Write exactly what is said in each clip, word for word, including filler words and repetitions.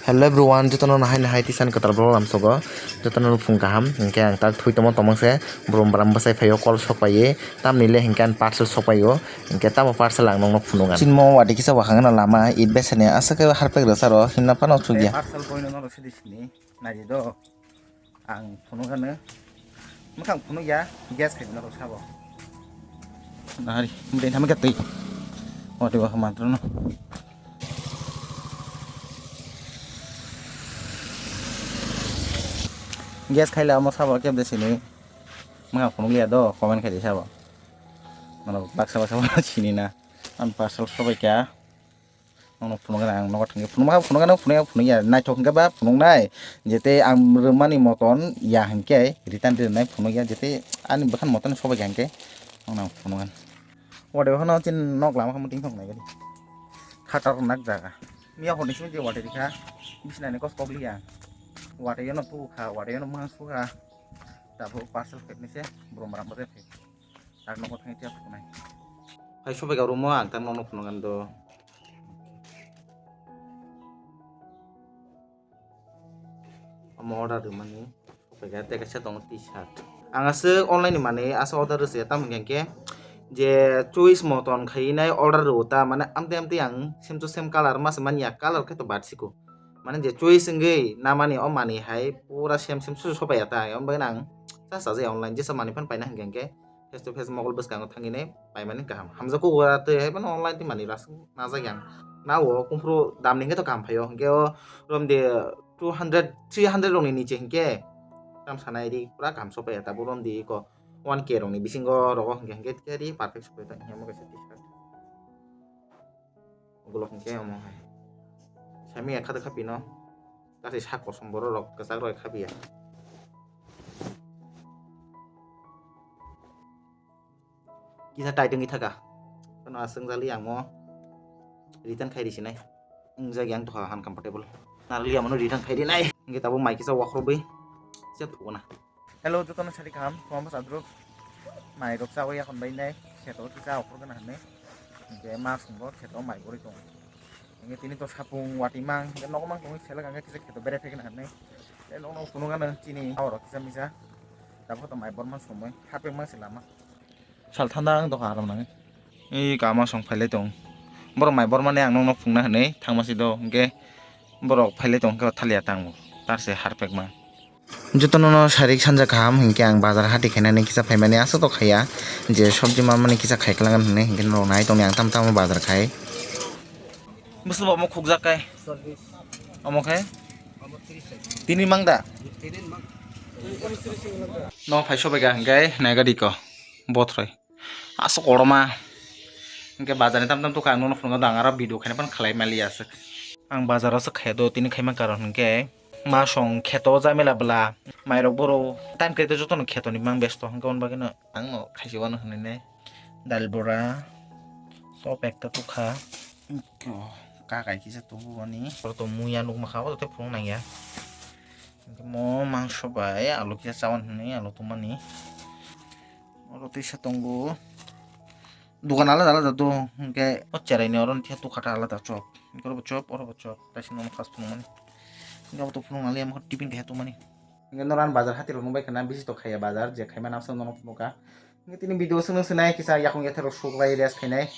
Hello everyone, jotono nahai nahai tisan kwtal vlog lamsogo. Jotono phung kaham, hinkhe ang tak thui tomo tomong se, brum bram bwsai phaio, call sok paiye, tamni le hinkhe ang parcel sok paio, hinkhe tamo parcel ang nokno phunukha. Chinmo wadi kisa wakhang na lama, it besani aswk khe harpek rwsaro, himna phano chukya. Parcel boino norok sidi sini, naidi do. Ang phunukgano. Mwkhang phunukya, gas khai norok sabo. Nahari, mudai thamikha twi. Wati wakha mantrono. Gas khaila omo sabo kebde sini. Mwkhang phunukliya do, comment khai di sabo. Norok baksa baksa sini na. Ang parcel sobaikha. Nono phunukgana ang nogo thangwi phunukma phunukgana phunukya phunukya naithok hwnkhe ba phunuknai, jete ang rwmani moton ya hwnkhe return rinai phunukya, jete ani bwkhani moton sobaikha hwnkhe nono ang phunukgana. Wade bokhano chin nok lama khe muting thok naigani khatar nak jaga miya honi simi je wade rikha bisnani kos kok liya wade yono tukha wade yono mang sukha tabuk parcel khainai se brum bram bwtwi phai tak nogo thangwi tiya phunai phai sobaikha rumo ang tak nono phunukgana do. Omo order rwmani sopaikha tei kaisa tongo T-shirt. Ang aswk online ni manwi aswk order rwsaya tamo hwnkhe je choice moton khainai order rwo ta mane amtwi amtwi ang same to same color masa manya color khe to bad siko. Mane je choice wngwi namani o manwi hai pura same same soso sopaiya ta. Omo bagwi ang cha chajai online jesa manwi phano paina hwnkhe hwnkhe face to face mokol bwskango thangwi nai paimani kaham. Hamjakgo ura twi hai phano online twi manwi rasuk najak yang. Na o kumphuru dam ni hwnkhe to kaham phaio. Hwnkhe o romde two hundred, three hundred rokni niche hwnkhe tam sanai ri pura kaham sopaiya tabuk romdi eko one K rokni bisingo rogo hwnkhe hwnkhe khe ri perfect sopaiya ta hwnkhe omo kaisa T-shirt. Ukulok hwnkhe omo hai. Saimanya kha khapi no. Tasi sak kosom borok rok kwchak rok khapiya. Kisa tight wngwi thaka. Kono aswng jali ang mo return khai risinai. Wngjak yang tokha uncomfortable. Narliya mano return khai rinai. Hwnkhe tabuk mai kisa wakhorwi. Kisa thukuna. Hello, jotono sari kaham, toma bwsa adruk. Mai rok chawi yakhon bai nai, kheto kisa okhor gana hinwi. Hwnkhe ma songbo kheto mai gori tongo. Hwnkhe tini to sapung wati mang, hwnkhe nogo mang tongwi selek hwnkhe kisa kheto berai phai gana hinwi. Tei nokno phunukgano chini aoro kisa misa. Tabuk to mai borma somoi, hapeng mang se lama. Sal thanda ang doka aram nangwi. Ei kama song phailai tong. Borok mai bormani ang nokno phungna hinwi thangma si do, hwnkhe borok phailai tong khe thalia tang bo. Tar se harpek ma. Jotono no sarik sanja kaham hinkhe ang bazar hati khainani kisa phaimani aswk tok khaiya je sobji mamani kisa khai kwlangani hinwi hinkhe norok nai tongni ang tamo tamo bazar khai. Bwswk bo omo khukjak kai. Omo khai? Tini mang da? No phai sobai ga hinkhe nai gadi ko. Bothrai. Aswk kotorma. Hinkhe bazar ni tam tam tukha ang nono phunukgo do ang aro video khaina phano khlai mali aswk. Ang bazar o swk khaiya do tini khaima karon hinkhe ma song kheto jamela bwla mairok boro time khe jotono kheto ni mang besto hinkhe hwn bagwi no ang no khaisi wano hinwi nai dal bora sop ekta tukha. Kakai kisa tubu ani. Oro to muya nukma kha o tei phunuk nangya. Hinkhe mo mangso bai alu kisa chawan hinwi alu tongmani. Oro teisa tongo. Dukan alada alada do. Hinkhe o cherai ni oro ni thia tukha ta alada chop. Hinkhe oro bo chop, oro bo chop. Kaisa nono khas phunukmani. Hinkhe abo to phunuk naliya mokhe tiffin kaiha tongmani. Hinkhe noro ani bazar hati rok nukbai khana bisi tok khaiya bazar je khaima nang song nono phunukha. Hinkhe tini video swngno swinai kisa yakung yathai rok suklai rest khainai.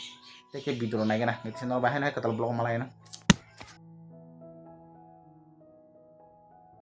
Tei khe video rok naigana. Hinkhe tini noro bahai no hai kwtal vlog malai no.